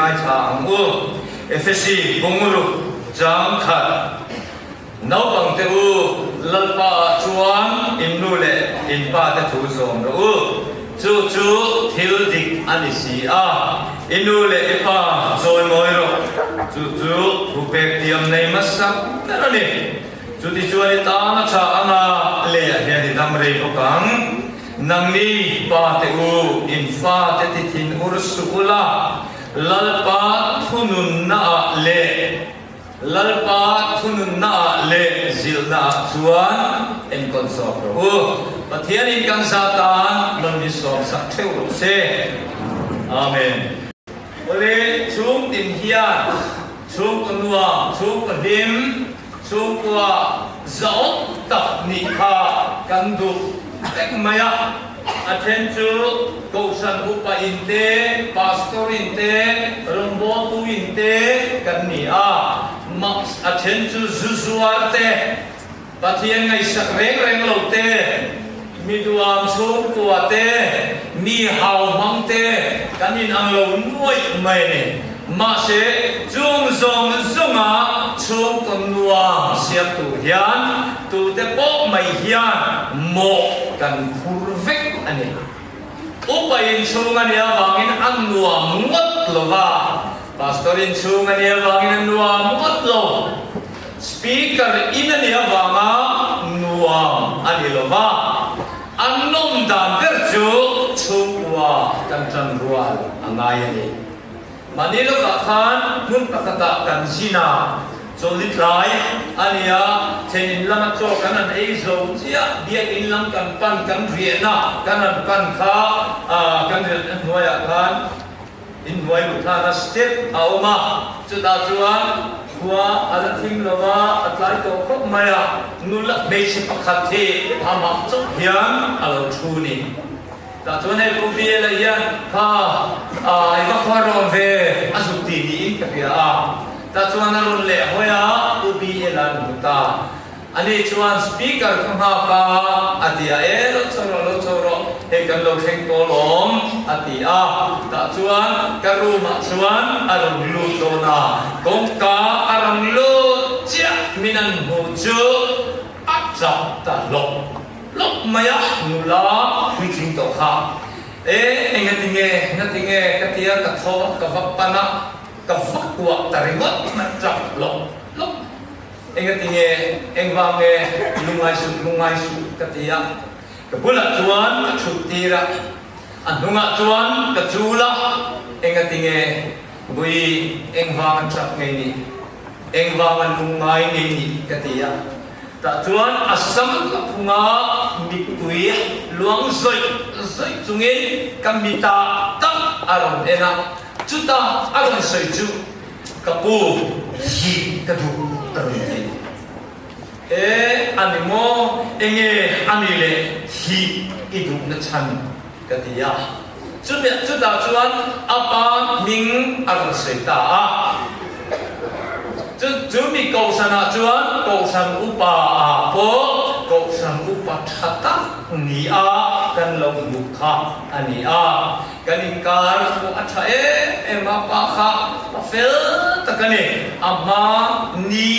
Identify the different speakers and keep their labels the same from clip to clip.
Speaker 1: ngaithla ang u. Efesi bungruk chang khat. Naupangte u, Lalpa ah chuan in nu leh in pa te thu zawm rawh u. Chu chu thil dik a ni si a, i nu leh i pa chawimawi rawh. Chu chu thu pek tiam nei hmasa ber a ni. Chutichuan i tan a tha anga leiah hian i dam rei bawk ang. Nangni pa te u, in fa te ti thin ur suh ula, Lalpa thununna ah leh Lalpa thununna ah leh zilhna ah chuan enkawl zawk rawh u. Pathianin kan za tan rawn mi sawm sak theuh rawh se. Amen. Awle, chhung tin hian chhungkaw nuam, chhungkaw hlim, chhungkua zahawm tak nih kha kan duh vek mai a. A then chu Kohhran upa in te, Pastor in te, rawngbawltu in te kan ni a. Mah a then chu zu zuar te, Pathian ngaihsak reng reng lo te, mi duam chhungkua te, mi hau hmang te kan inang lo nuaih mai a ni. Mahse, chung zawng zawnga chhungkaw nuam siam tur hian tute pawh mai hian mawh kan phur vek a ni. Upa inchhung a nih avangin a nuam ngawt lo va, Pastor inchhung a nih avangin a nuam ngawt lo, Speaker in a nih avanga nuam a ni lo va, a nawm dan ber chu chhungkua kan tan rual a ngai a ni. Mahni lawkah khan hmun pakhatah kan zin a, chawlhni tlai a ni a, then in lama chaw kan han ei zo chiah, biakinn lam kan pan, kan riahna kan han pan kha kan riahna hnuaiah khan inhnuai luh thlana step a awm a, chutah chuan khua a la thim lo a, a tlai tawh khawp mai a, nula hmeichhe pakhat hi amah chauh hian a lo thu ni. Tah chuan hei Pu Biala hian kha i va khuar rawm ve a zuk ti niin ka hria a. Tah chuan a rawn leh hawi a, Pu Biala an hmu ta. Ani chuan speaker ka nghak a, a ti a, E lo chho rawh, lo chho rawh, hei kan lo thleng tawh lawm, a ti a. Tah chuan ka room ah chuan a rawn lut dawn a, kawngka a rawn lut chiah min an hmuh chu a chak ta hlawk. Lawk mai a, nula puitling tawh kha. E, engatinge, engatinge ka tia ka tho a, ka va pan a, ka va kuah ta ringawt mai tlak lawk lawk. Engatinge, engvang nge lungngai suh, lungngai suh ka ti a, ka bulah chuan ka chhut tir a, a hnungah chuan ka chul a, engatinge, Bui, engvang a tlak ngei nih, engvang a lungngai ngei nih ka ti a. Tah chuan a sam ka phung a, mittui luang zawih zawih chungin ka mitah tak a rawn en a, chutah a rawn sawi chu, Ka pu, thih ka duh a rawn ti. E, a ni maw? Enge a ni le thih i duhna chhan? ka ti a. Chumi chutah chuan a pa hming a rawn sawi ta a. Chu chumi kohhranah chuan kohhran upa ah pawh kohhran upa tha tak ni a kan lo hmuh kha a ni a. Kan inkar pawh a tha em em a, pa kha pa fel tak a ni. A hma ni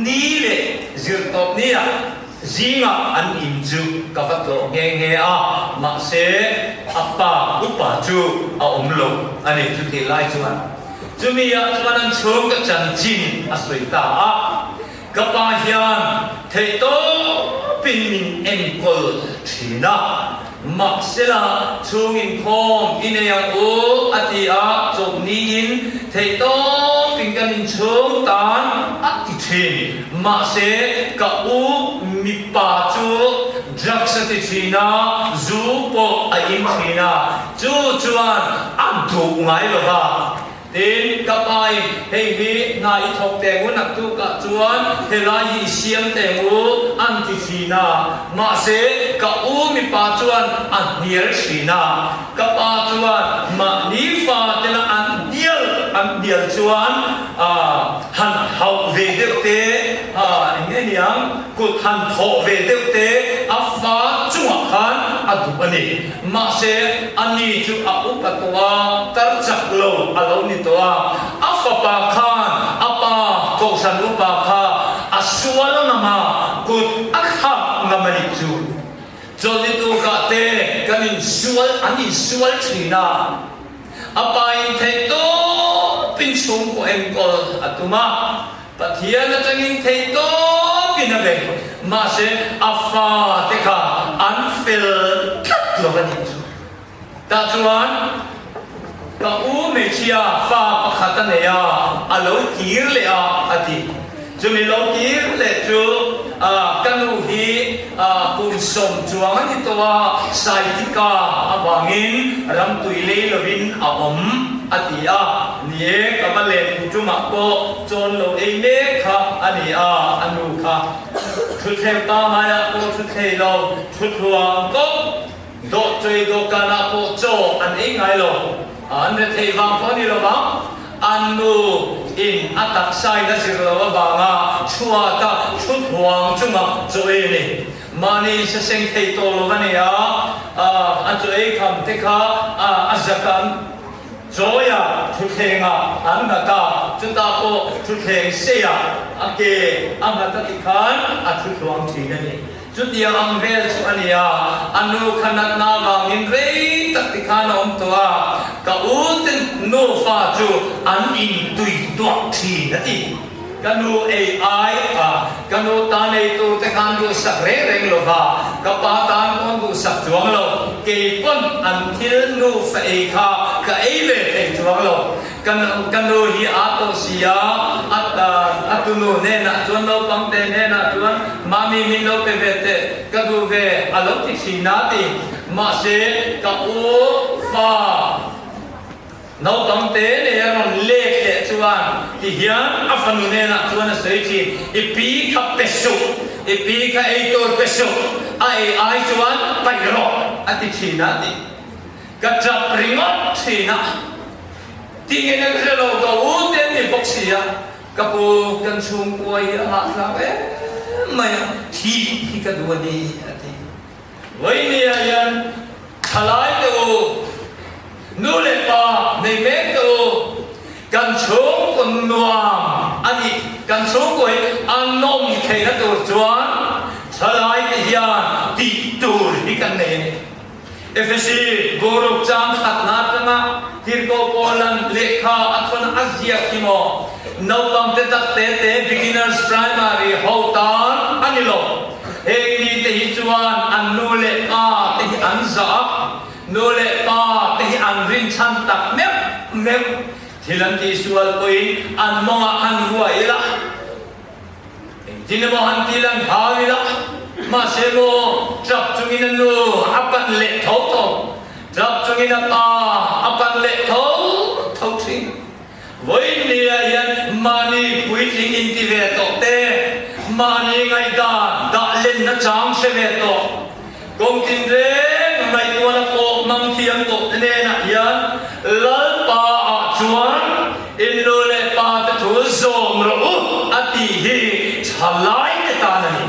Speaker 1: ni leh zirtawp nia Zingah an in chu ka va tlawh nghe nghe a, mahse a pa upa chu a awm lo a ni. Chutih lai chuan chumi ah chuan an chhung ka chanchin a sawi ta a, ka pa hian theihtawpin min enkawl thin a, mahsela chhung inkhawm i nei ang u a ti a, chawlhniin theihtawpin kan inchhung tan a ti thin. Mahse, ka u mipa chu drugs a ti thin a, zu pawh a in thin a, chu chuan a duh ngai lo va. Tin, ka pain, Hei hi hna i thawk teng u naktukah chuan helai hi i siam teng u an ti thin a. Mahse, ka u mipa chuan a hnial thin a. Ka pa chuan mahni fa tena an hnial an hnial chuan han hauh ve deuh te, eng nge niang, kut han thawh ve deuh te a fa chungah khan a duh a ni. Mahse, ani chu a upa tawh a, tar chak lo a lo ni tawh a. A fapa khan a pa Kohhran upa kha a sual ngam a, kut a thlak ngam a nih chu. Chawlhni tukah te kan insual an insual thin a. A pa in theih tawpin chhungkaw enkawl a tum a, Pathian atangin theih tawpin a bei. Mahse, a fate kha an fel tlat lo a nih chu. Tah chuan ka u hmeichhia fa pakhat a nei a, a lo kir leh a, a ti. Chumi lo kir leh chu ka nu hi kum sawm chuang a ni tawh a, Saitika avangin ramtui lei lovin a awm, a ti a. Ni e, ka va len u tumah pawh chawn lo ei mek kha a ni a, a nu kha thutthleng pangaiah pawh thu thlei lo, thuthluang kawp Dawhchei dawhkanah pawh chaw an ei ngai lo. An rethei vang pawh a ni lo vang. An nu in a taksain a zir lo avanga chhuata thut huang chunga chaw ei a ni. Mahni saseng thei tawh lo a ni a, a chaw ei kham te kha a zak an chawia thutthlengah an nghat a, chutah pawh thutthleng seiah a ke a nghat a ti khan a thuthluang thin a ni. Chutiang ang vel chu a ni a, a nu kha natna vangin rei tak ti khan a awm tawh a, ka u te nufa chu an intui tuah thin a ti. Ka nu ei ai a, ka nu tan ei tur te khan duhsak reng reng lo va, ka pa tan pawn duhsak chuang lo, kei pawn an thil nufa ei kha ka ei ve thei chuang lo. Ka ka nu hi aa tawh si a, a a tunu hnenah chuan naupangte hnenah chuan Mami min lo pe ve teh, ka duh ve a lo ti thin a ti. Mahse ka u fa naupangte nei a rawn lek leh chuan ti hian a fanu hnenah chuan a sawi thin, I pi kha pe suh, i pi kha ei tur pe suh, a ei ai chuan paih rawh a ti thin a ti. Ka tap ringawt thin a, tingin an hre lo ka u te an ni bawk si a, ka pu kan chhungkua hi a hahthlak em mai a, thih hi ka duh a ni a ti. Vawinia hian thalai te u, nu leh pa nei mek te u, kan chhungkaw nuam a nih, kan chhungkaw hi a nawm theihna tur chuan thalai te hian tih tur hi kan nei a ni. Efesi boruak chang khatna atanga Tirhkoh Paulan lehkha a thawn a ziak hi maw? Naupang te tak te te beginners primary ho tan a ni lo. Heng mite hi chuan an nu leh pa te hi an zah a, nu leh pa te hi an rinchhan tak meuh meuh. Thil an tihsual pawhin an mawngah an ruai ila. Engtin emaw han ti lan hau ila, mahse maw tap chungin a nu a pan leh tho tho, tap chungin a pa a pan leh tho tho thin. Vawiin hian mahni puitling inti ve tawh te, mahni ngaihdan dah lenna chang hre ve tawh, Kawng tinreng ngaihtuahna pawh hmang thiam tawh te nenah hian Lalpa ah chuan in nu leh pa te thu zawm rawh u a tih hi thalai te tan a ni,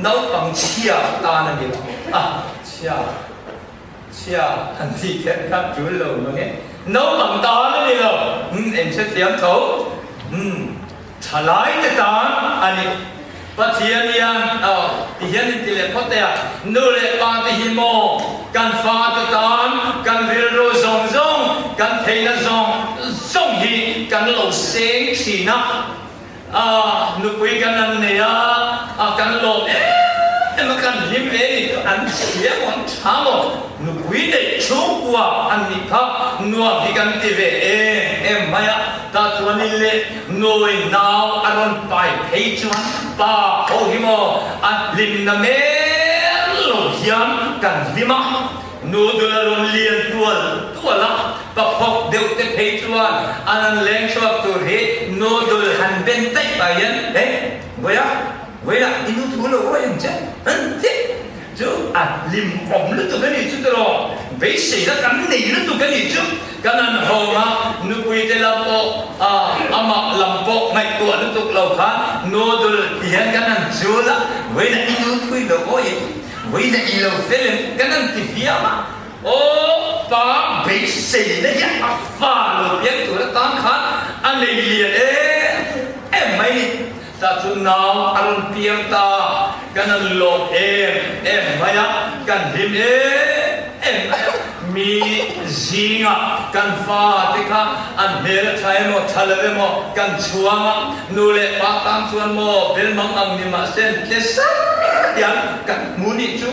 Speaker 1: naupang chhia tan a ni lo. A chhia chhia han tih kher kha tul lo mang e, naupang tan a ni lo, umm eng hrethiam tho, umm. Thalai te tan a ni. Pathian hian aw ti hian in ti leh phawt e a, nu leh pa te hi maw kan fa te tan kan rilru zawng zawng, kan theihna zawng zawng hi kan lo seng thin a, a nupui kan an nei a, a kan lawm em em a, kan hlim ve ni chu an chhia maw an tha maw, nupui neih chhungkua an nih kha nuam hi kan ti ve em em mai a, tah chuan in leh Nawi nau a rawn pai phei chuan pa ho hi maw a hlimna mer lo hian kan hlim a, noodle a rawn lian tual tual a, pa phawk deuh te phei chuan an an leng chhuak tur hi noodle han ben daih pah hian hei vawiah vawiah i nu thu lo awi ang che an ti chu a hlimawm lutuk a nih chu tiraw beiseina kan nei lutuk a nih chu. Kan an hawng a, nupuite lam pawh amah lam pawh ngaihtuah lutuk lo khan noodle ti hian kan han chul a, vawiin i nu thui lo aw i. Vawiin i lo fel em? Kan han ti viau a. Aw pa beiseina hi a fa lo piang tur atan khan a nei lian em em mai ni. Tah chu nau a rawn piang ta, kan han lawm em em mai a, kan hlim em em mai a. Mi zingah kan fa te kha an hmel a tha emaw tha lo emaw kan chhuang a, nu leh pa tan chuan maw belmang ang ni mahse an tle sar hian kan hmu nih chu.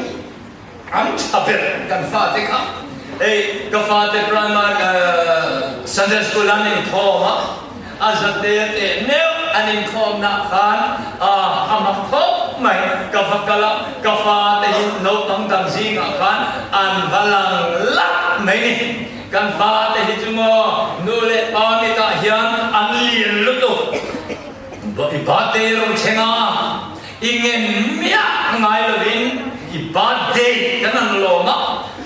Speaker 1: An tha ber kan fate kha. Hei ka fate primary Sunday school an inkhawm a, a zate teh neuh an inkhawmna khan a mak khawp mai. Ka va kal a, ka fate hi naupang dang zingah khan an va lang lap mai ni. Kan fate hi chu maw nu leh pa mitah hian an lian lutuk. I birthday rawng thleng a. I ngen miah ngai lovin i birthday kan han lawm a,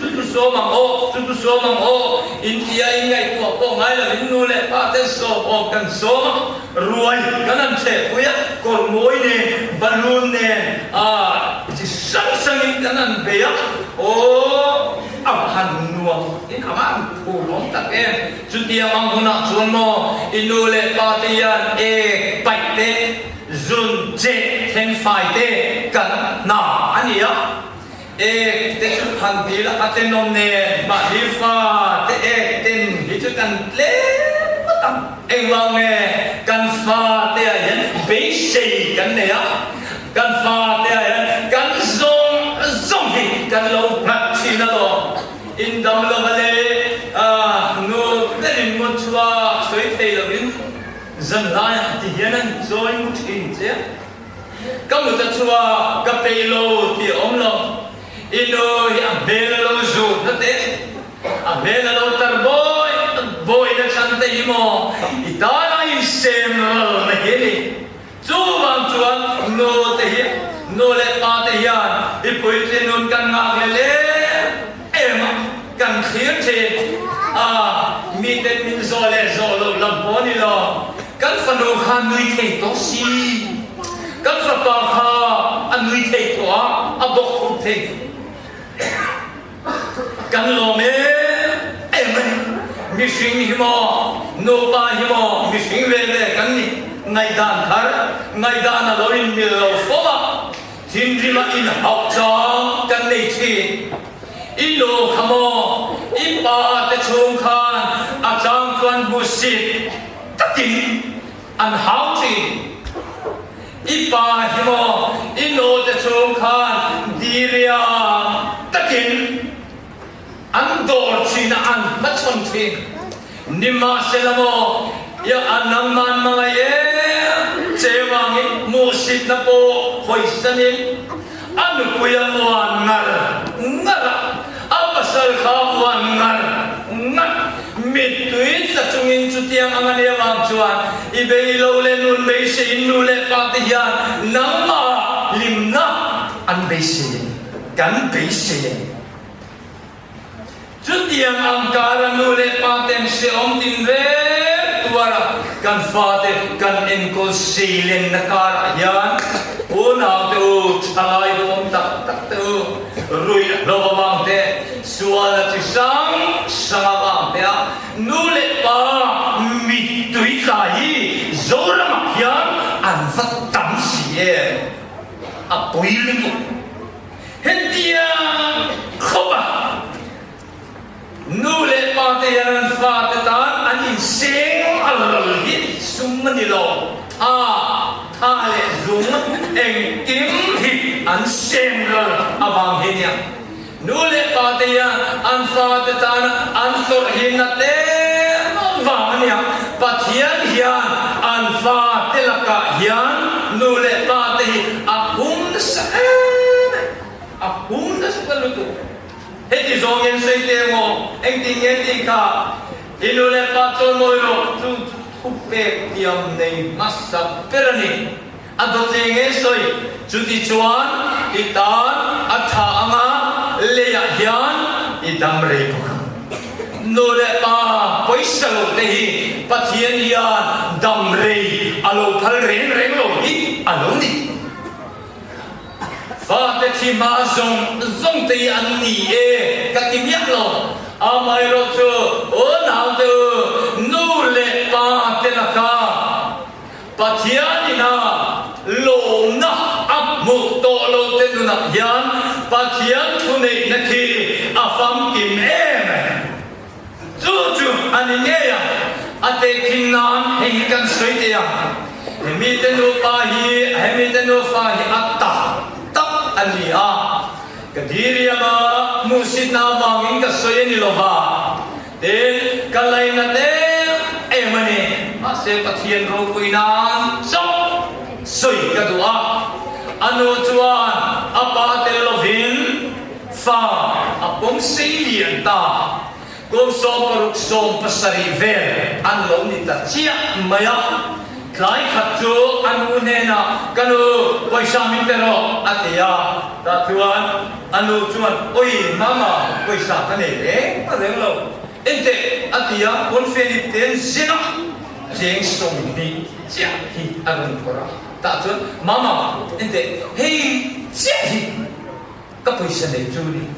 Speaker 1: chu chu sawm ang aw, chu chu sawm ang aw, intia in ngaihtuah pawh ngai lovin nu leh pa ten sawm awm kan sawm a, ruai kan han chhehpui a, kawr mawi nen, balloon nen, ah chi hrang hrangin kan han bei a, aw a va han nuam in a va han phur awm tak em, chutiang ang hunah chuan maw i nu leh pa te hian ek paih te, Zun che thenfai te kan hna a ni a, ek te chu han ti la a tenawm nen mahni fa te ek ten hi chu kan tlem ngawt ang. Engvang nge kan fa te ah hian beisei kan nei a, kan fa te ah hian kan zawng zawng hi kan lo nghat thin alawm. In dam lova le nu berin ngawt chhuak sawi thei lovin Zanlaiah ti hian an chawi mu thin che a, ka mut a chhuak, ka peih lo tih a awm lo. I nu hi a hmel a lo zut na te, a hmel a lo tar bawi bawi na chhan te hi maw i tan a insem ral na hi a ni. Chuvang chuan nu te hi, nu leh pa te hian i puitling nun kan ngak leh em em a, kan thlir thin a, miten min zawh leh zawh loh lam pawh a ni lo. Kan fanu kha nui thei tawh si, kan fapa kha a nui thei tawh a, a bawk khup thei. Kan lawm em em a ni. Mihring hi maw, nupa hi maw, mihring ve ve kan ni. Ngaihdan thar, ngaihdan a lo inmil lo fo a, thinrim a inhauh chang kan nei thin. I nu kha maw, i pa te chhung khan a chang chuan hmusit takin an hau thin. I pa hi maw i naute chung khan diria takin an dawr thin a, an hmachhawn thin. Nimahsela maw ia a nangman mangai em che vangin hmuhsitna pawh hawisanin a nupui a uan ngar ngar a, a pasal kha a uan ngar ngar. Mittui tla chungin chutiang ang a nih avang chuan i bei lo leh nun beiseiin nu leh pa te hian nangmah hlimna an beisei a ni, kan beisei a ni. Chutiang ang kara nu leh pa ten hrehawm tinreng tuara kan fate kan enkawl seilenna karah hian unaute u, thalai duhawm tak tak te u, ruih hlo avang te, Sual a chi hrang hrang avang te a nu leh pa mittui tla hi Zoramah hian an va tam si em? A pui lutuk. Hetiang khawp a nu leh pa te hian an fate tan an inseng a ral hi sum a ni lo. Tha, tha leh zung engkim hi an seng ral avang hi nia. Nu leh pa te hian an fate tana an tawrh hi na tlem vang a nia. Pathian hian an fate lakah hian nu leh pa te hi a hum nasa em em, a hum nasa ta lutuk. Heti zawngin sawi teh maw, engtin nge tih kha i nu leh pa chuan mawi rawh, chu chu thupek thiam nei hmasa ber a ni. A dawt leh nge sawi? Chuti chuan i tan a tha anga leiah hian i dam rei bawk ang. Nu leh pa pawisa lo te hi Pathian hian dam rei a lo phal reng reng lo hi a lo ni. Fate. thi hma zawng zawng te hi an ni e ka ti miah lo. Amaherawhchu unaute u, nu leh pa te laka Pathian ina lawmna a hmuh tawh loh te nunah hian Pathian thuneihna khi a famkim em em. Chu chu a ni ngei a, a tehkhin nan hei hi kan sawi teh a, hemi te nupa hi, hemi te nufa hi a tak tak a ni a, ka diriam a, hmuhsitna avangin ka sawi a ni lo va, tin, ka lainat em em a ni, mahse Pathian ropui nan chauh sawi ka duh a, a nu chuan a pa tel lovin, Fa a pawm sei lian ta. Kum 16 17 vel an lo ni ta chiah mai a. Tlai khat chu a nu hnenah, Ka nu, pawisa min pe rawh, a ti a. Tah chuan a nu chuan, Ui, mama, pawisa ka nei reng reng lo. Enteh, a ti a, pawnfen ip te an zin a, cheng 20 chiah hi a rawn phawrh a. Tah chuan, Mama, enteh, hei chiah hi. Ka pawisa nei chu ni.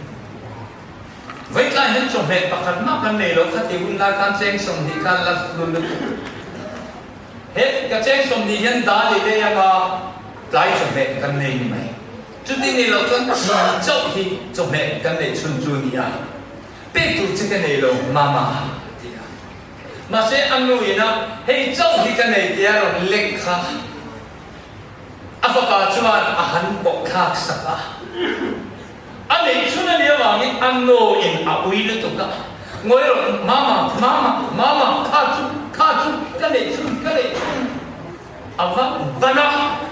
Speaker 1: Veitlai hian chawhmeh pakhat mah kan nei lo kha ti hun lai khan cheng 20 khan la hlun lutuk. He ka cheng 20 hian dal i lei anga tlai chawhmeh kan nei ni mai. Chuti ni lo chuan chi chauh hi chawhmeh kan neih chhun chu ni a. Pek tur che ka nei lo mama a ti a. Mahse a nu ina hei chauh hi ka nei tia rawn lek kha. A fapa chuan a han pawh thlak sak a, a neih chhun a nih avangin a nawiin a ui lutuk a, Ngawi rawh, Mama, Mama, Mama, kha chu, kha chu, ka neih chhun, ka neih chhun. A va ban a,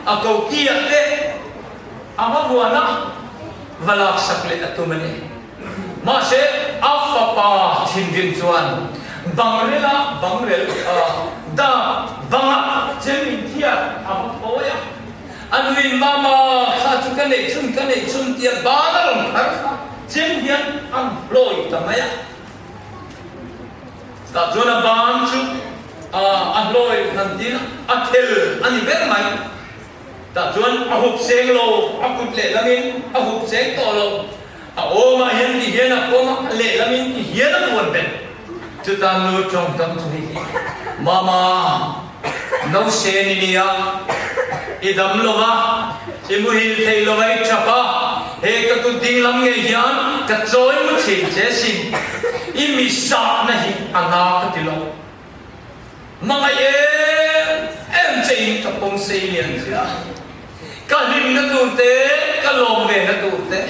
Speaker 1: a ko kiah te a va vuan a, va lak sak leh a tum a ni. Mahse, a fapa thinrim chuan bangrela bangrel dak bangah chem inthiar a va phawi a. A nuin mama kha chu ka neih chhun ka neih chhun tia ban a rawn phar kha chem hian a hlawi ta mai a. Tah chuan a ban chu a hlawi han tiin a thel a ni ber mai. Tah chuan a hup seng lo, a kut lehlamin a hup seng tawh lo. A awmah hian ti hian a pawm a, a lehlamin ti hian a vuan bet. Chuta nu tawngtam chu hei hi, Mama, nausên i nia, i dam lo va, i muhil thei lo va i tap a, he ka kut dinglam ngei hian ka chawi mu thin che sin, i mi sahna hi a na ka ti lo. Hmangaih em em che in ka pawm sei lian che a, ka hlimna tur te, ka lawm ve na tur te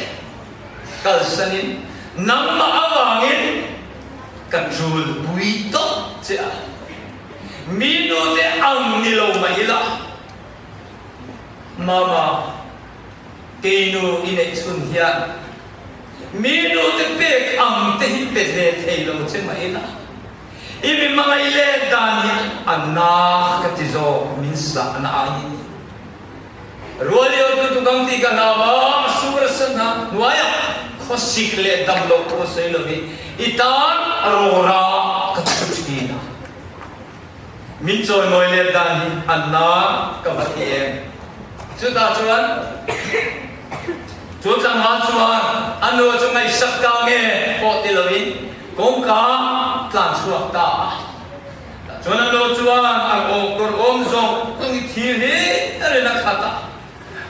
Speaker 1: kalsanin nangmah avangin ka tul pui tawp che a, mi nu te ang ni lo mah ila, Mama, kei nu i neih chhun hian mi nu te pek ang te hi pe ve thei lo che mah ila, I mi hmangaih let dan hi a na ka ti zawk min sah na aiin. Rualio tutuk ang tih ka hlau a, a sur a san a hnuaiah khawsik leh dam loh pawh sawi lovin i tan rawra ka thu thin a. Min chawimawi let dan hi a na ka va ti em. Chutah chuan chu tlangval chuan a nu chu ngaihsak ta nge pawh ti lovin Kawngka tlan chhuak ta a. Tah chuan a nu chuan a kawr awm zawng zawng i thir hi a rin a khat a.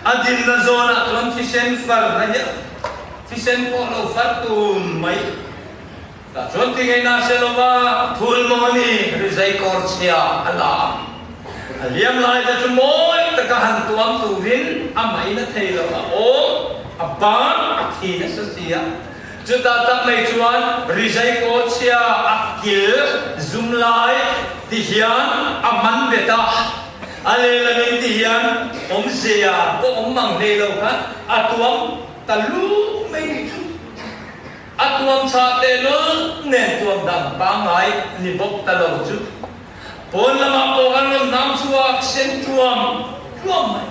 Speaker 1: A dinna zawnah chuan thisen far na hian thisen pawh lo far tum mai. Tah chuan ti ngei na hre lova thul mawni rizai kawr chhia a la a. A liam lai te chu mawi taka han tuam turin a main a thei lo a awm a ban a thi nasa si a. Chutah tak mai chuan rizai kaw chhia a kil zum lai ti hian a man bet a, a lehlamin ti hian awmzia pawh awm mang hlei lo khan a tuam ta lut mai ni chu. A tuam chhah tehlul nen tuam dang pangngai ni bawk ta lo chu. Pawn lamah pawh an rawn hnam chhuak sen tuam tuam mai.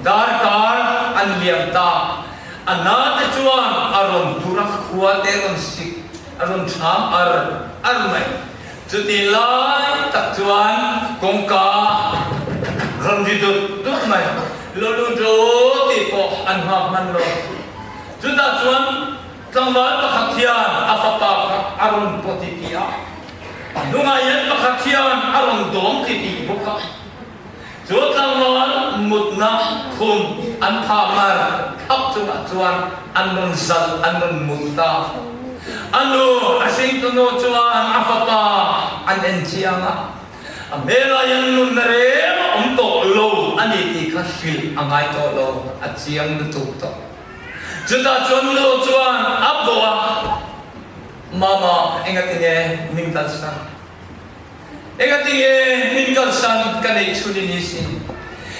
Speaker 1: Darkar an liam ta. A na te chuan a rawn tur a, khua te rawn sik, a rawn ṭham ar ar mai. Chuti lai tak chuan kawngka rawn ri dut dut mai. Lo lut ro tih pawh an nghak hman lo. Chutah chuan tlangval pakhat hian a fapa kha a rawn paw ti ti a, a hnungah hian pakhat hian a rawn dawm ti ti bawk a. Chu tlangval mutna khum an phah mar thlap chungah chuan an rawn zalh, an rawn mut ta. A nu, a hringtu nu chuan a fapa an en chiang a, a hmelah hian nunna reng a awm tawh lo a ni tih kha hrilh a ngai tawh lo, a chiang lutuk tawh. Chutah chuan nu chuan a bawh a, Mama, engatinge min kalsan? Engatinge min kalsan ka neih chhun i ni si?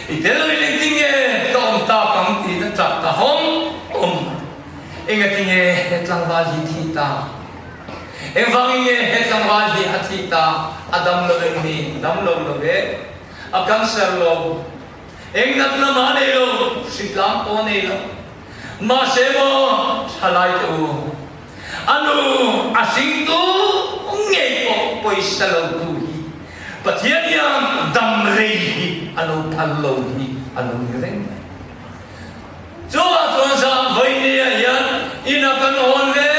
Speaker 1: I tel lo in engtinge ka awm tak ang tiin a tap ta hawm hawm mai. Engatinge he tlangval hi thih ta? Engvangin nge he tlangval hi a thih ta? A dam lo em ni? Dam lo lo ve. A cancer lo. Eng natna mah a nei lo, hritlang pawh a nei lo. Mahse maw thalai te u, a nu a hringtu ngei pawh pawisa lo tu hi Pathian hian dam rei hi a lo phal lo hi a lo ni reng mai. Chuvang chuan zah vawinia hian ina kan hawn ve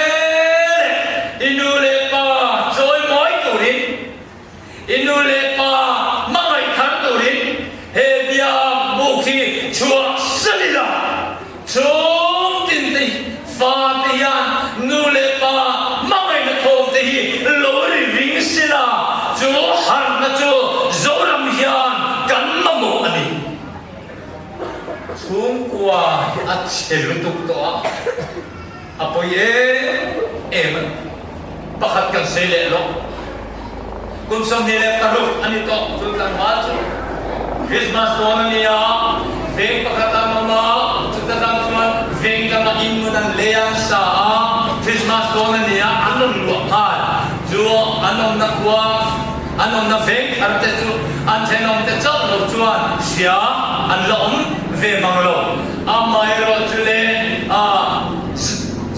Speaker 1: leh i nu leh pa chawimawi turin I nu leh pa hmangaih thar turin he biak buk hi chhuah sal ila, chhung tin te fa te hian nu leh pa hmangaihna thawm te hi lo ri ring sila, chu harhna chu Zoram hian kan mamawh a ni. Chhungkua hi a chhe lutuk tawh a, a pawi em em a ni. Pakhat kan sawi leh lawk. Kum 26 a ni tawh chu tlangval chu Christmas dawn a ni a, veng pakhat an awm a, chuta tang chuan veng danga in hmun an lei a, an sa a, Christmas dawn a ni a, an rawn luah nghal. Chu an awmna khua, an awmna veng thar te chu an thenawm te chauh lo chuan hria an la awm ve mang lo. Amaherawh chu le a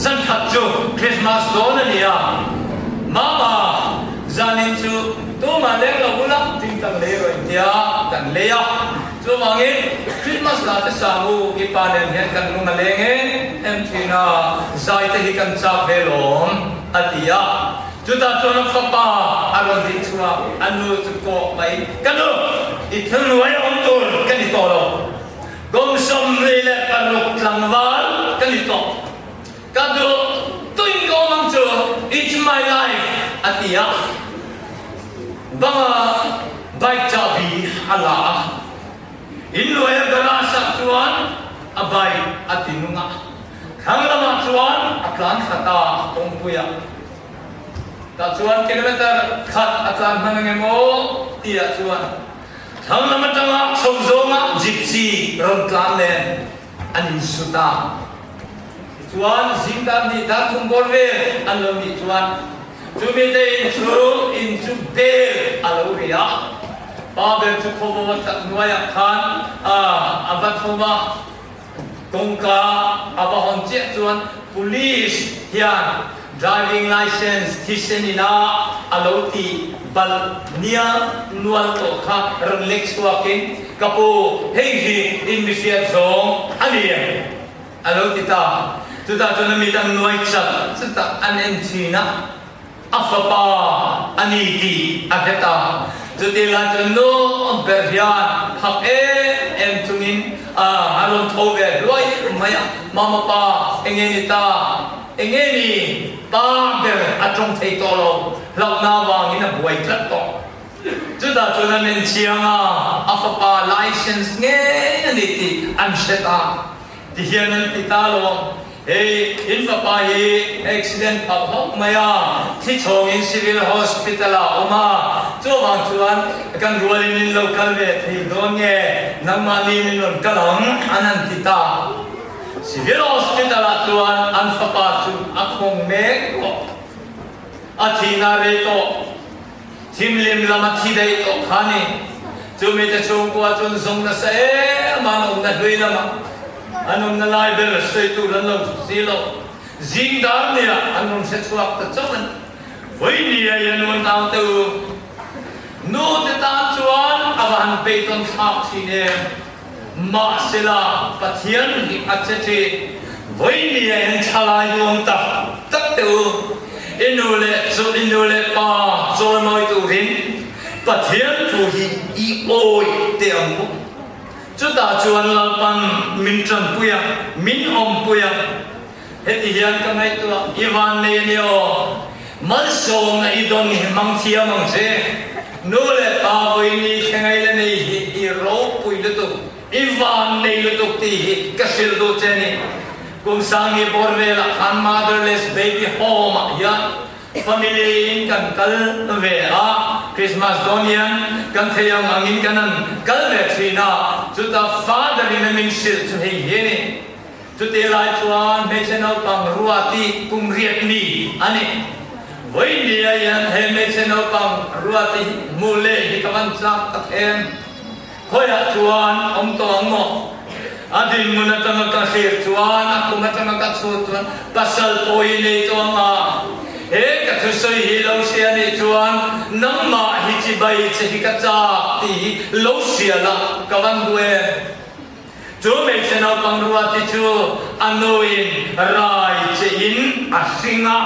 Speaker 1: Zankhat chu Christmas dawn a ni a, Mama, zanin chu tumah leng lo bula thing kan lei rawh intia kan lei a, chuvangin Christmas la te sang u i pa nen hian kan lung a leng em em thin a, zai te hi kan chak ve lawm a ti a. Chutah chuan a fapa a rawn ding chhuak, a nu chu kawk mai, Ka nu, i thilnuai awm tur ka ni tawh lo. Kum 26 tlangval ka ni tawh. Ka duh tuin ka awm ang chu, it's my life a ti a. Banga bike chahbi a la a. Inluaia garage ah chuan a bike a ti nung a. Thlang lamah chuan a tlan thla ta kawngpuiah. Tah chuan kilometer khat a tlan hman ang em aw tihah chuan Thlang lam atanga chho zawnga gypsy rawn tlan nen an insut a. Tichuan zing dar hnih dar thum bawr vel an lo nih chuan chumi te in chu in chu bel a lo ri a. Pa ber chu khawvaw tak hnuaiah khan a va tho va. Kawngka a va hawn chiah chuan Police hian driving licence thisen ina a lo tih balh nial nual tawh kha rawn lek chhuakin, Ka pu, hei hi in mi hriat zawng a ni em? a lo ti ta. Chutah chuan a mit an nuai chat chutah an en thin a. A fapa a ni tih a hre ta. Chutih lai chuan nu ber hian phak em em chungin a rawn tho ve hluai mai a, Mama pa, enge ni ta? Enge ni? Pa ber a tawng thei tawh lo, hlauhna vangin a buai tlat tawh. Chutah chuan an enchiang a, a fapa license ngei a ni tih an hre ta. Tihian an ti ta lo, Hei, in fapa hi accident palh hlauh mai a, thi chhawngin Civil Hospital ah a awm a, chuvang chuan kan rualin in lo kal ve thei dawn nge, nangmahni min rawn kal ang an han ti ta. Civil Hospital ah chuan an fapa chu a khawng mek tawh, a thihna rei tawh. Thimlim lama thi daih tawh kha ni. Chumi te chhungkua chuan zawng nasa em a, an awmna hlui lama an awmna lai ber sawi tur an lo si lo. Zing dar nia an rawn hre chhuak ta chauh a ni. Vawi nia i an unau te u nu te tan chuan a va han beidawn thlak thin em. Mahsela Pathian hi a che thin. Vawinia in thalai duang tak tak teh u. I nu leh chu i nu leh pa chawimawi turin Pathian thu hi i awih teh ang u. Chutah chuan Lalpan min tanpui a, min awmpui a. Heti hian ka ngaihtuah, i vannei a ni aw. Malsawmna i dawn hi hmang thiam ang che. Nu leh pa vawiini thlengei la nei hi i ropui lutuk, i vannei lutuk tih hi ka hrilh duh che a ni. Kum Sangi bawr velah khan Motherless Baby Home ah hian family in kan kal ve a, Christmas dawn hian kan thei ang angin kan han kal ve thin a, chutah Father in a min hrilh chu hei hi a ni. Chutih lai chuan hmeichhe naupang rua tih kum riat mi a ni. Vawinia hian he hmeichhe naupang rua tih hmuh leh hi ka van chak tak em? Khawiah chuan awm tawh ang maw? A dinhmun atanga ka hlir chuan, a kum atanga ka chhut chuan pasal pawh i nei tawh ang a. He ka thusawi hi lo hria nih chuan nangmah hi chibai che hi ka chak tih hi lo hria la ka van duh em? Chu hmeichhe naupang ruati chu a nuin rai che in a hring a,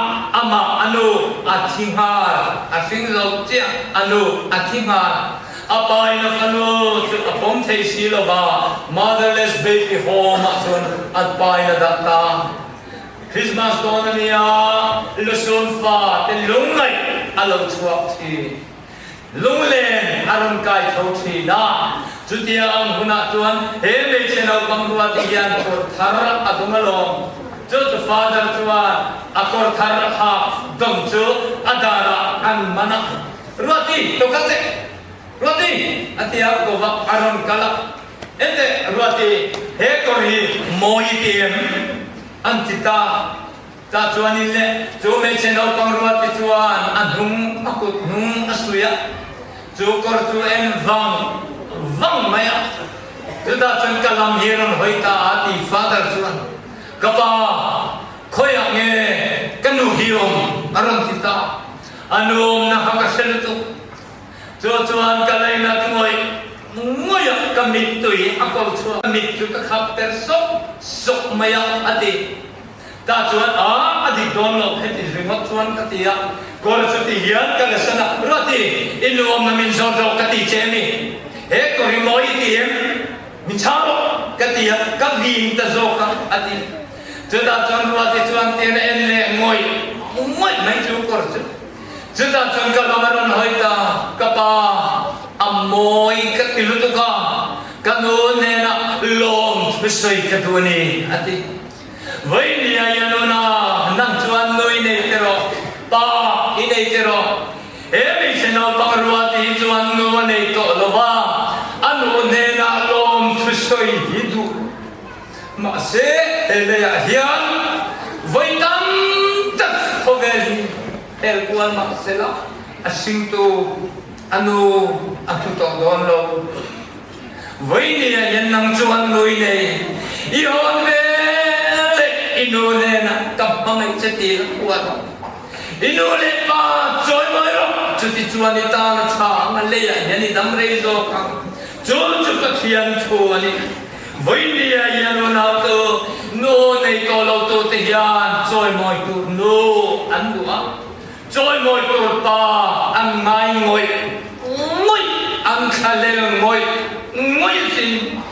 Speaker 1: amah a nu a thi nghal, a hring lo chiah, a nu a thi nghal. A pa in a fanu chu a pawm thei si lo va, Motherless Baby Home ah chuan a pa in a dah ta. Christmas dawn a nia, lusun fa te lungngaih a lo chhuak thin. Lunglen a rawn kai tho thin a, chutia ang hunah chuan he hmeichhe naupang rual te hian kawr thar a dawng alawm. Chu chu Father chuan a kawr thar hak dawng chu a darah an man a, Ruati, lo kal teh! Ruati! a ti a, kova a rawn kal a, Enteh, Ruati, he kawr hi mawi i ti em? an ti ta. Tah chuanin le chu hmeichhe naupang ruati chuan a hnung a kut hnung a suih a, chu kawr chu en vang vang mai a. Chutah chuan ka lam hi rawn hawi ta a ti Father chuan, Ka pa, khawiah nge ka nu hi awm? a rawn ti ta. A nu awmna kha ka hre lutuk. Chu chuan ka lainat ngawih ngawih a, ka mittui a ko chhuak, ka mit chu ka khap ter sawk sawk mai a, a ti. Tah chuan, A, a dik dawn lo, heti ringawt chuan ka ti a. Kawr chu ti hian ka la san a, Ruati, i nuamna min zawt rawh ka ti che a ni. He kawr hi mawi i ti em? Min chhang rawh ka ti a, ka vin ta zawk a, a ti. Chutah chuan Ruati chuan tian a en leh ngawih ngawih mai chu kawr chu. Chutah chuan ka lam a rawn hawi ta, Ka pa, a mawi ka ti lutuk a, ka nu hnenah lawm thusawi ka duh a ni, a ti. Vawinia Yanona nang chuan nu i nei te rawh, pa i nei te rawh. He hmeichhe naupang rual ti hi chuan nu a nei tawh lo va, a nu hnenah lawm thusawi hi duh. Mahse, he leiah hian vawi tam tak khawvel hi hel kual mah sela, a hringtu a nu a hmu tawh dawn lo. Vawinia hian nang chuan nui nei i hawn ve leh i nu hnenah ka hmangaih che tih la huat rawh. I nu leh pa chawi mawi rawh, chuti chuan i tan a tha ang a leiah hian i dam rei zawk ang. Chu chu Pathian thu a ni. Vawinia hian unautu nu nei tawh lo tute hian chawi mawi tur nu an duh a. Chawimawi tur pa an ngai ngawih ngawih, an thlalel ngawih ngawih sin.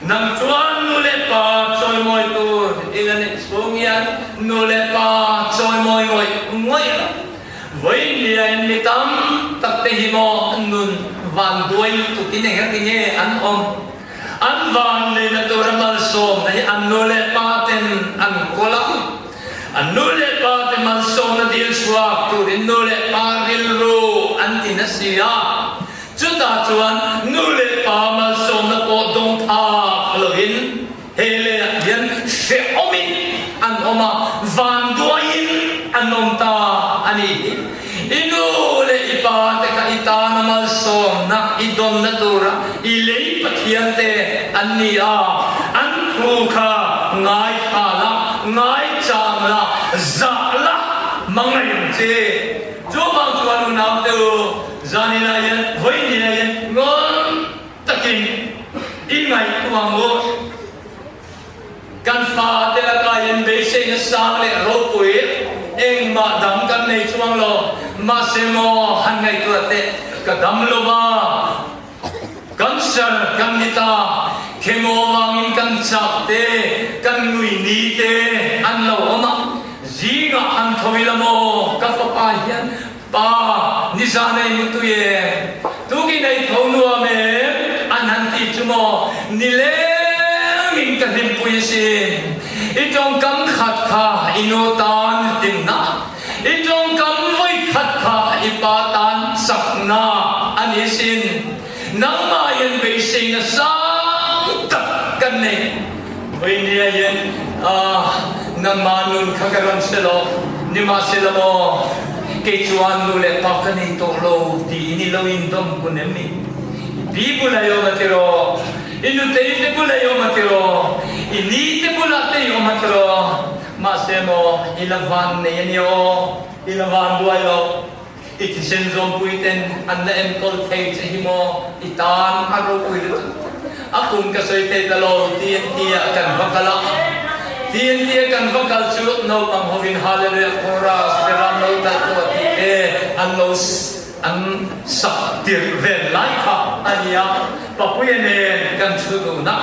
Speaker 1: Nang chuan nu leh pa chawimawi tur i la neih chhung hian nu leh pa chawimawi ngawih ngawih a. Vawiin mi tam tak te hi maw nun van duai lutuk in engati nge an awm? An van neihna tura malsawmna hi an nu leh pa ten an kawl a. An nu leh pa te malsawmna dil chhuak turin nu leh pa rilru an ti na si a. Chutah chuan nu leh pa malsawmna pawh dawng phak lovin he leiah hian hrehawmin an awm a, vanduaiin an awm ta a ni hi. I nu leh i pa te kha i tana malsawmna i dawnna tura i lei Pathian te an ni a, an thu kha ngaithla la, ngaichang la, zah la, hmangaih ang che. Chuvang chuan unaute u, zaninah hian, vawiinah hian ngawn takin i ngaihtuah ang u. Kan fate lakah hian. sang leh ropui engmah dang kan nei chuang lo. Mahse maw han ngaihtuah teh, ka dam lo va, cancer kan ni ta, chemo vangin kan chak te, kan nui ni te an lo awm a, zingah han tho ila maw ka fapa hian Pa, nizan ei mutui em? Tukin ei tho nuam em? An han ti chu maw? Nilengin ka hlimpui asin. I tawngkam khat kha i nu tan hlimna, i tawngkam vawi khat kha i pa tan chakna a ni asin. Nangmah hian beiseina sang tak kan nei. Vawinia hian nangmah nun kha ka rawn hre lo, nimahsela maw kei chuan nu leh pa ka nei tawh lo tiin i lo indawm kun em ni? I pi bulah i awm a tiraw? I nutei te bulah i awm a tiraw? I ni te bulah te i awm a tiraw? Mahse maw i la van nei a nia aw, i la van buai lo. I thisen zawmpui ten an la enkawl thei che hi maw i tan a ropui lutuk. A kum ka sawi thei ta lo, TNT ah kan va kal a. TNT a kan va kal chu naupang hovin Hallelujah Chorus Beram lo talh tawh tih te an lo an sak tirh vel lai kha a nia. Papuia nen kan thu dun a.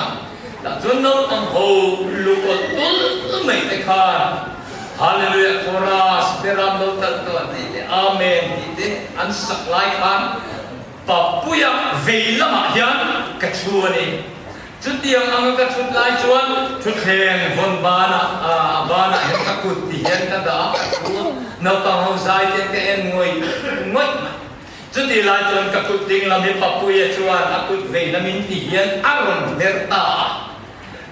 Speaker 1: Tah chuan naupang ho lukawlh tulh mai te khan Hallelujah Chorus Beram lo talh tawh tih te Amen tih te an sak lai khan Papuia vei lamah hian ka thu a ni. Chutiang anga ka thut lai chuan thutthleng vawn banah a banah hian ka kut ti hian ka dah a, ka thu a, naupang ho zai te ka en ngawih ngawih mai. Chutih lai chuan ka kut ding lam hi Papuia chuan a kut vei lamin ti hian a rawn hmer ta a.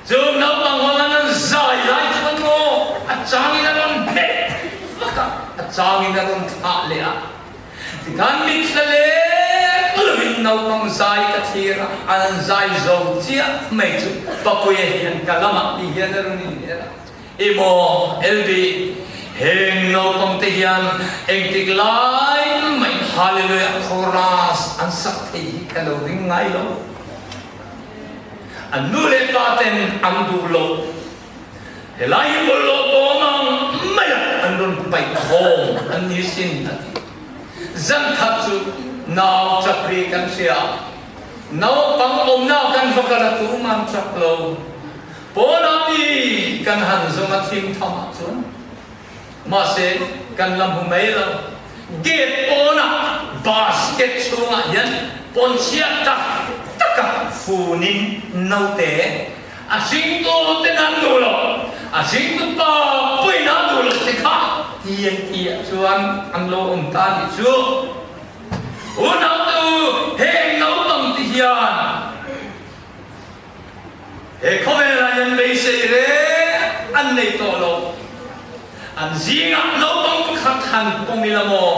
Speaker 1: Chu naupang ho an an zai lai chuan maw a changin a rawn hmet vak a, a changin a rawn thlah leh a. Tikhan mitthla lek lovin naupang zai ka thlir a, an an zai zo chiah mai chu Papuia hian ka lamah ti hian a rawn inher a. I maw LB, heng naupang te hian engtik lai mai Hallelujah chorus an sak thei hi ka lo ring ngai lo. An nu leh pa ten an duh lo. Helai hi bawlhhlawh bawm ang maia an rawn paih khawm an ni sin a ti. Zan khat chu nau chakri kan hria a, naupang awmna kan va kal a tum an chak lo. Pawnah mi kan han zawng a thim tham ah chuan mahse kan la hmu mai lo. Gate pawnah basket chhungah hian pawnchhia tak tak a funin naute a hringtu ten an duh lo, a hringtu pa pawhin a duh lo te kha TNT ah chuan an lo awm ta a nih chu. Unau te u, heng naupang te hian He khawvelah hian beisei reng an nei tawh lo. An zingah naupang pakhat han pawm ila maw,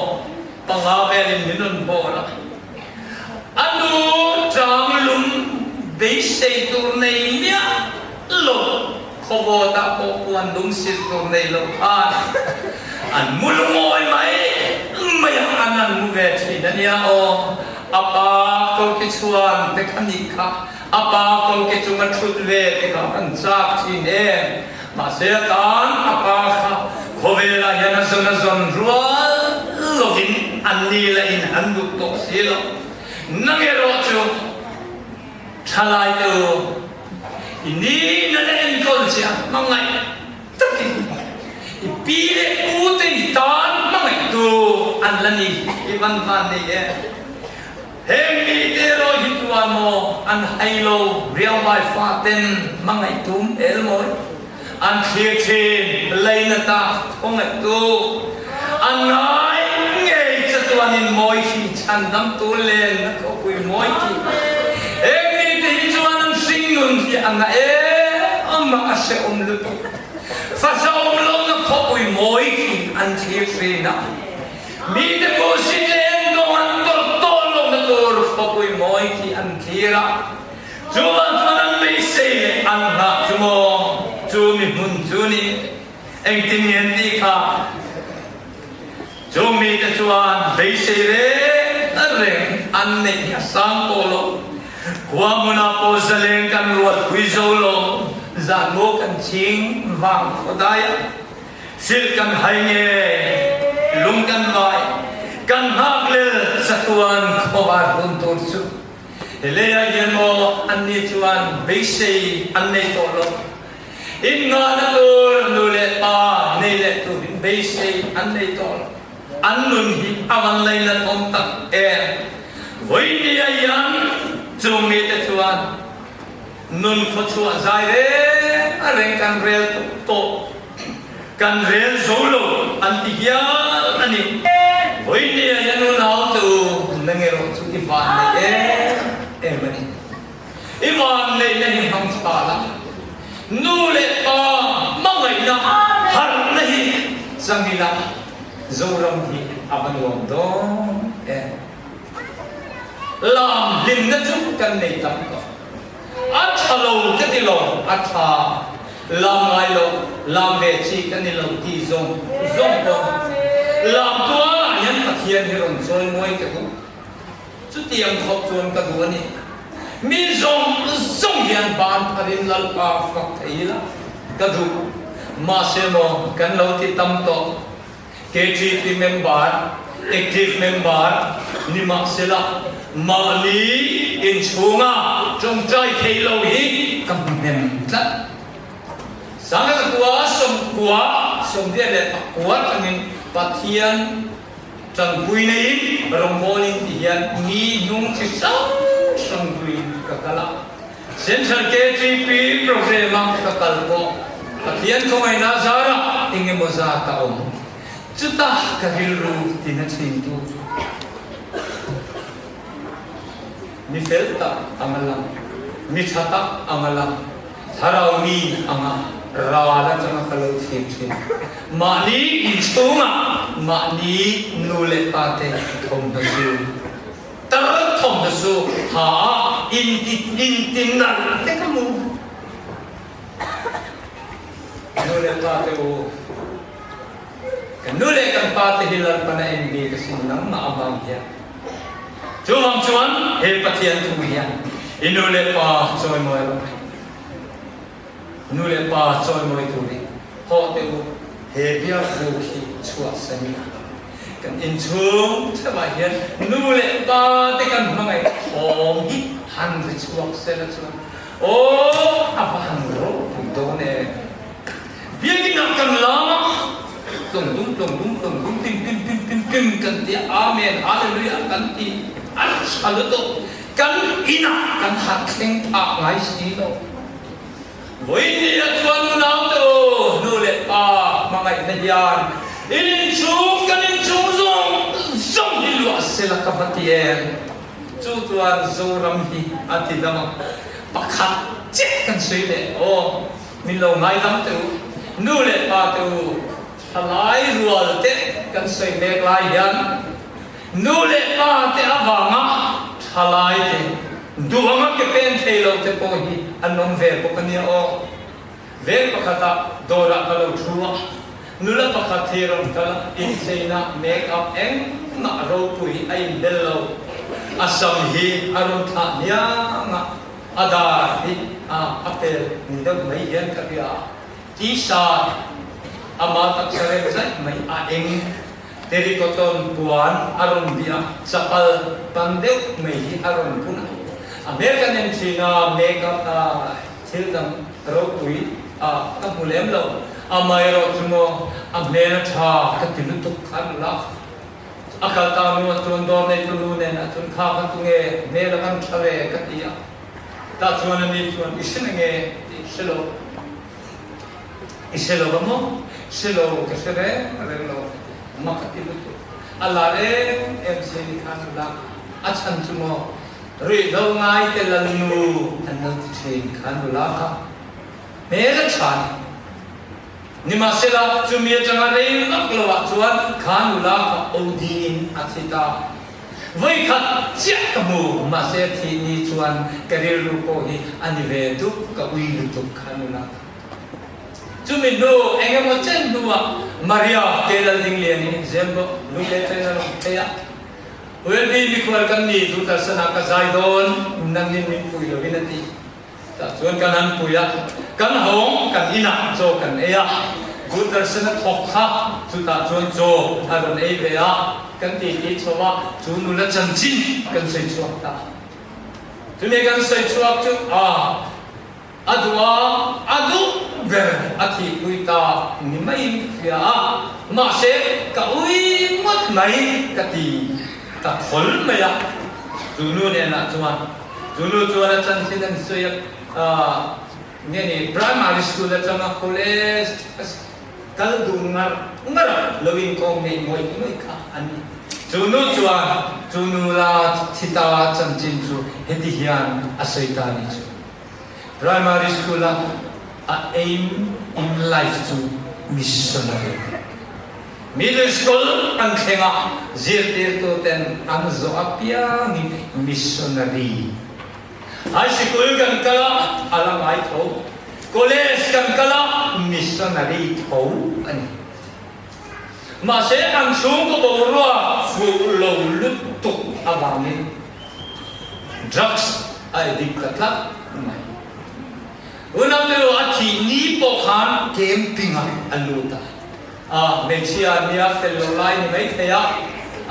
Speaker 1: panga velin min rawn bawr a. A nu tang lum beisei tur nei miah lo, khawvawtah pawh puan lum silh tur nei lo khan an mu lungawi mai mai a, an an mu ve thin a nia aw. A pa koki chhuan te kha nih kha. A pa koki chunga thut ve te kha kan chak thin em? Mahse a tan a pa kha khawvelah hian a zawn a zawn rual lovin an ni la in an duh tawh si lo. Nang erawh chu thalai te u, i ni na la enkawl che a hmangaih takin i pi leh pu te i tan hmangaihtu an la ni hi van van nei em? Heng mite erawh hi chuan maw an hai lo riangvai faten hmangaihtu hmel mawi an thlir thin, lainata khawngaihtu an ngai ngei chatuanin mawi hi chhandamtu lenna khawpui mawi tih. Heng mite hi chuan an hringnun hi a na em a, a hrehawm lutuk. Fasa awm lohna khawpui mawi hi an thlir thin a. Mite pawh si tlem dawng an tawlh tawlh lohna tur khawpui mawi khi an thlir a, chuvang chuan an beisei leh an nghah chu maw chu mi hmun chu ni. Engtin nge an tih kha? Chung mite chuan beisei reng reng an neih hi a sang tawh lo. Khua hmunah pawh zaleng kan ruatpui zo lo, zan maw kan ching vang khaw dai a. Silh kan hai nge lung kan vai kan ngakhlel chatuan khuavar hun tur chu. Hi lei ah hian maw annih chuan beisei an nei tawh lo. Inn ngahna tur nu le pa nei leh turin beisei an nei tawh lo. An nun hi a van lainat awm tak em. Vawiini ah hian chung mite chuan nun khuachuah zai reng a reng kan rel tuk tawh. Kan rel zo lo an ti hial a ni. Vawiini ah hian unau te u nang erawh chu i van nei em em a ni. I van neihna hi hmang tha la, nu leh pa hmangaihna harhna hi chang ila Zoram hi a va nuam dawn em. Lam hlimna chu kan nei tam tawh. A tha lo ka ti lo, a tha lam ngai lo, lam ve chi ka ni lo ti zawng zawng pawh lam tualah hian Pathian hi rawn chawi mawi teh u. Chutiang khawp chuan ka duh a ni. Mi zawng zawng hian ban pharin Lalpa fak thei ila ka duh. Mahse maw kan lo ti tam tawh. KTP member, active member ni mahsela mahni inchhunga tawngtai thei lo hi ka hmu hnem tlat. Sangha kua 90, 94 atangin Pathian Tanpui neiin rawngbawlin ti hian mi hnung chi hrang hrang tuin ka kal a. Central KTP program a ka kal pawh Pathian khawngaihna zarah engemaw zat a awm. Chutah ka rilru tina thintu chu mi fel tak anga lang, mi tha tak anga lang, Thlarau mi anga ral atanga ka lo thlir thin. Mahni inchhungah mahni nu leh pa te thawmhnaw chu tar thawmhnaw chu ha a inti inti nalh te ka hmu. Nu leh pa te u, kan nu leh kan pa te hi Lalpan a en bik asin nangmah avang hian. Chuvang chuan he Pathian thu hian i nu leh pa chawimawi rawh. Nu leh pa chawimawi turin hawh teh u, he biakbuk hi chhuahsan ila. Kan inchhung theuhah hian nu leh pa te kan hmangaih thawm hi han ri chhuak sela chuan aw a va han ropui dawn em! Biakinn ah kan lam a, tlung dum tlung dum tlung dum kim kim kim kim kim kan ti a, Amen Hallelujah kan ti a tha lutuk. Kan in ah kan harh thleng phak ngai si lo. Vawiin ah chuan unau te u, nu leh pa hmangaihna hian in inchhung kan inchhung zawng zawng hi luah sela ka va ti em. Chu chuan Zoram hi a ti dam a, pakhat chiah kan sawi leh aw. Min lo ngaidam teh u, nu leh pa te u, thalai rual te kan sawi mek lai hian nu leh pa te avanga thalai te duh anga ke pen thei lo te pawh hi an awm ve bawk a nia aw. Veng pakhatah dawrah ka lo thu a, nula pakhat hi rawn kal a, incheina make up engmah ropui a inbel lo, a sam hi a rawn thlah hniang a, A dar hi a pel ni deuh mai hian ka hria a, T-shirt ama taksa rem zaih mai a eng, terrycotton puan a rawn bih a, chapal pan deuh mai hi a rawn bun a. A hmel kan en thin a, make-up a thil dang ropui a ka hmu lem lo. Amaherawh chu maw a hmel a tha ka ti lutuk kha nula. A kal ta nu a chuan dawr neitu nu nen a chuan kha kha tunge hmel a kan tha ve ka ti a, tah chuan a ni chuan i hre na nge tih hre lo, i hre lo va maw? Hre lo ka hre reng reng lo ka ti, mak a ti lutuk. A lar em em che ni kha chu la, a chhan chu maw ruihhlo ngai te lalnu an lo ti thin kha nula kha hmel a tha ni. Nimahsela, chumi atanga rei vak loah chuan kha nula kha OD in a thi ta. Vawikhat chiah ka hmu, mahse a thih ni chuan ka rilru pawh hi a ni ve dup, ka ui lutuk kha nula kha. Chumi hnu eng emaw chen hnuah Maria ke Laldingliani Zembo lung leh chen a rawn phei a, ULB mikhual kan ni, Doordarshan-ah ka zai dawn, nangin min pui lovin a ti. Tah chuan kan han pui a, kan hawng kan inah chaw kan ei a. Doordarshan a thawk kha chutah chuan chaw a rawn ei ve a, kan titi chho a, chu nula chanchin kan sawi chhuak ta. Chumi kan sawi chhuak chu a a duh a, a duh ber a thihpui ta ni maiin ka hria a, mahse ka ui ngawt mai ka ti ta khawl mai a. Chu nu nenah chuan chu nu chuan a chanchin an sawi a, Nge ni primary school atanga college kal duh ngar ngar lo inkawm ngei ngawih ngawih kha an ni. Chu nu chuan chu nula thi ta chanchin chu heti hian a sawi ta ni chu. Primary school a a aim in life chu missionary. Middle school an thleng a zirtirtu ten an zawh apiangin missionary. High sikul kan kal a, a la ngai tho. College kan kal a, missionary tho a ni. Mahse, an chhungkaw boruak fuh lo lutuk avangin drugs a addict ta tlat mai. Unau a thih ni pawh khan camping-ah a lut a. A, hmeichhia a nia fel lo lai ni mai thei a,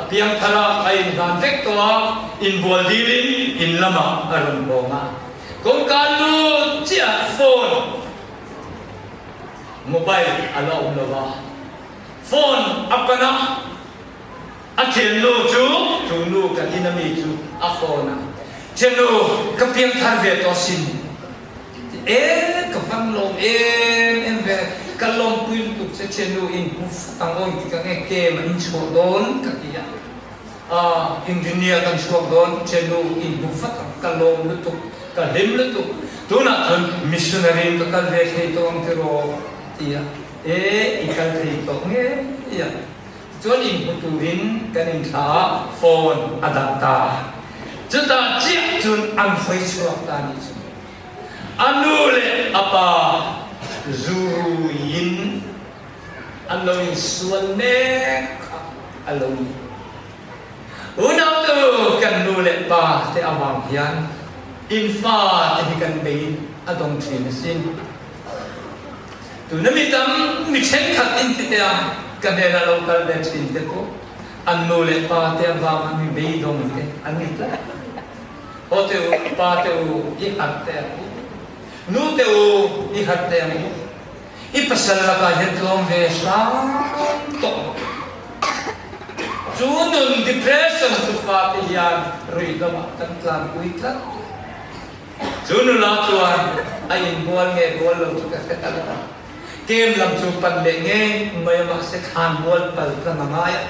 Speaker 1: a piang thar a, a inhlan vek tawh a, inbual dilin in lamah a rawn bawng a. Kawngka lut chiah phone, mobile a la awm lo va, phone a pan a, a thiannu chu, chu nu kan in ami chu a phone a, Thiannu, ka piang thar ve tawh sin. E ka van lawm em em ve, ka lawmpui lutuk che thiannu in hmu fat ang aw inti ka nge kem a in chhuah dawn ka ti a, ah engineer kan chhuak dawn thiannu in hmu fat ang ka lawm lutuk ka hlim lutuk tunah chuan missionary in ka kal ve thei tawh ang tiraw a ti a, e i kal thei tawh ngei a. Chuan inhmu turin kan inthla a, phone a dah ta. Chutah chiah chun an hawi chhuak ta nih chu. A nu leh a pa zu ruiin an lo insual mek kha a lo ni. Unautu kan nu leh pa te avang hian in fate hi kan bei a dawng thin asin. Tuna mi tam mi thenkhat in ti teh a, ka hnenah lo kal ve thin te pawh an nu leh pa te avanga mi beidawng te an ni tlat. Haw teh u, pa teh u, i harh teh ang u. Nu teh u, i harh teh ang u. I pasal lakah hian tlawm ve hram tawh rawh. Chu nun depression chu fate hian ruihhlawmah kan tlanpui tlat. Chu nula chuan a inbual nge bual lo chu ka hre ta lo a, kem lam chu pan leh ngei mai a mahse thlanmual pal tlang a ngai a,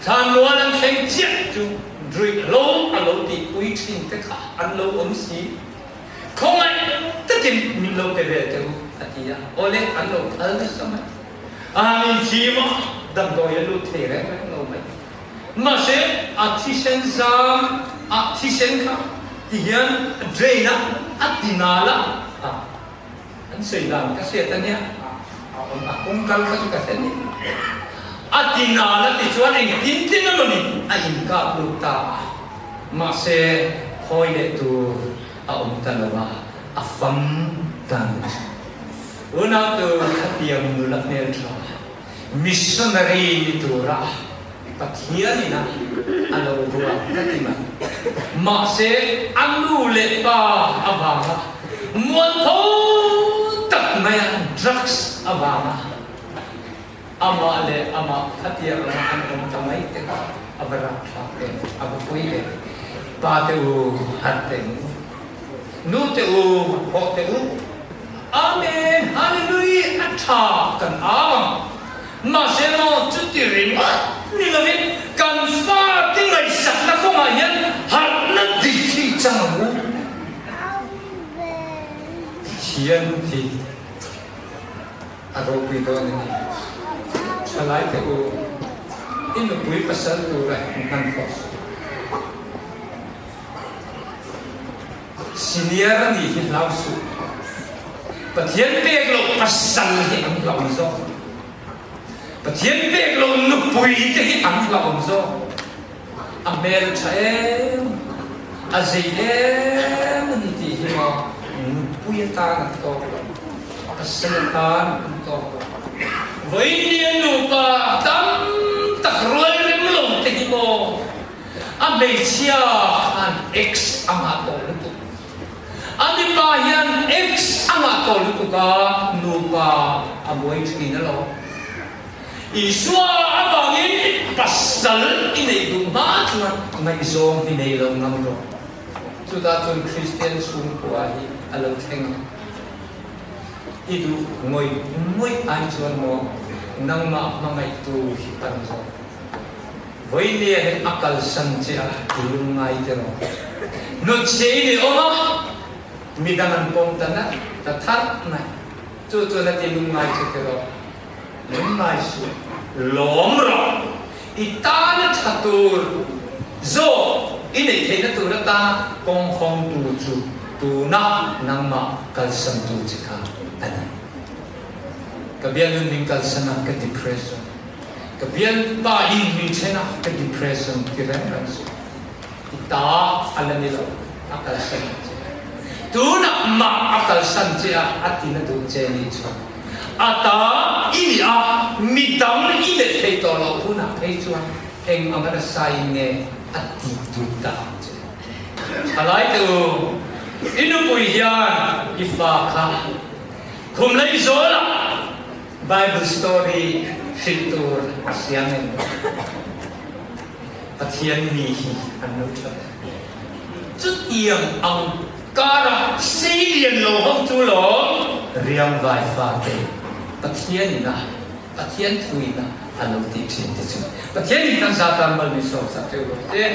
Speaker 1: thlanmual an thleng chiah chu ruihhlo a lo tihpui thin te kha an lo awm si, khawngaih takin min lo pe ve teh u a ti a, awle an lo phal nasa mai, a han inchim a, damdawi a lut thei reng reng lo mai. Mahse, a thisen zam ah thisen kha ti hian a drain a, a ti nal a, a an sawi dan ka hriat a nia, a awm a kawng kal kha chu ka hre ni. A ti nal a ti chuan engtin tin emaw ni a inkap lut ta a, mahse khawi leh tur a awm ta lo a, a fam ta ni. Unau tu khatiang nula hmeltha. Missionary ni tura Pathianin a a lo ruat ka ti mai. Mahse, a nu leh pa avanga mualpho tak maia drugs avanga amah leh amah khatiang lama an awm ta mai te kha a va rapthlak em, a va pawi em. Pa te u harh teh ang u. Nu te u hawh teh u. Amen Hallelujah a tha kan au ang. Mahse maw chuti ringawt ni lovin kan fate ngaihsakna kawngah hian harhna dik hi chang ang u. Pathian hi a ropui dawn a ni. Thalai te u, i nupui pasal tura hmanhmawh suh. Senior a nih hi hlau suh. Pathian pek loh pasal hi an hlauhawm zawk. Pathian pek loh nupui te hi an hlauhawm zawk. A hmel tha em, a zei em a ni tih hi maw nupui atan an tawk lo, pasal atan an tawk lo. Vawinia nupa tam tak rual rem lo te hi maw a hmeichhia khan ex a ngah tawh lutuk. A mipa hian ex a ngah tawh lutuk a, nupa a buai thin alawm. Isua avangin pasal i neih duh hma chuan ngaihzawng hi nei lo ngam rawh. Chutah chuan Kristian chhungkua hi a lo thleng a. I duh ngawih ngawih ai chuan maw nangmah hmangaihtu hi pan zawk. Vawinia hi a kalsan che a i lungngai te rawh. Hnutchhe i ni awm a, midang an pawm ta nalh ta tharh mai. Chu chuan a ti lungngai che te rawh. Lungngai suh, lawm rawh. I tana tha tur zawk i neih theihna tur atana kawng hawngtu chu tuna nangmah kalsantu che kha a ni. Ka bialnu min kalsan a, ka depression. Ka bialpa in min then a, ka depression ti reng reng suh. I ta a la ni lo, a kalsan ang che. Tunah mah a kalsan che a, a ti na duh che nih chuan a ta i nih a, midang i melh thei tawh loh hunah phei chuan eng anga nasa in nge a ti duh ta ang che. Thalai te u, i nupui hian i fa kha khum lei zawlah Bible story hrilh tur a siam em? Pathian mi hi an lo tha ber. Chutiang ang kara seilian lo ho chu lawm riangvai fate Pathian ina Pathian thu ina a lo tih thin te chu Pathian in kan zatan mal min sawm sak teuh rawh se.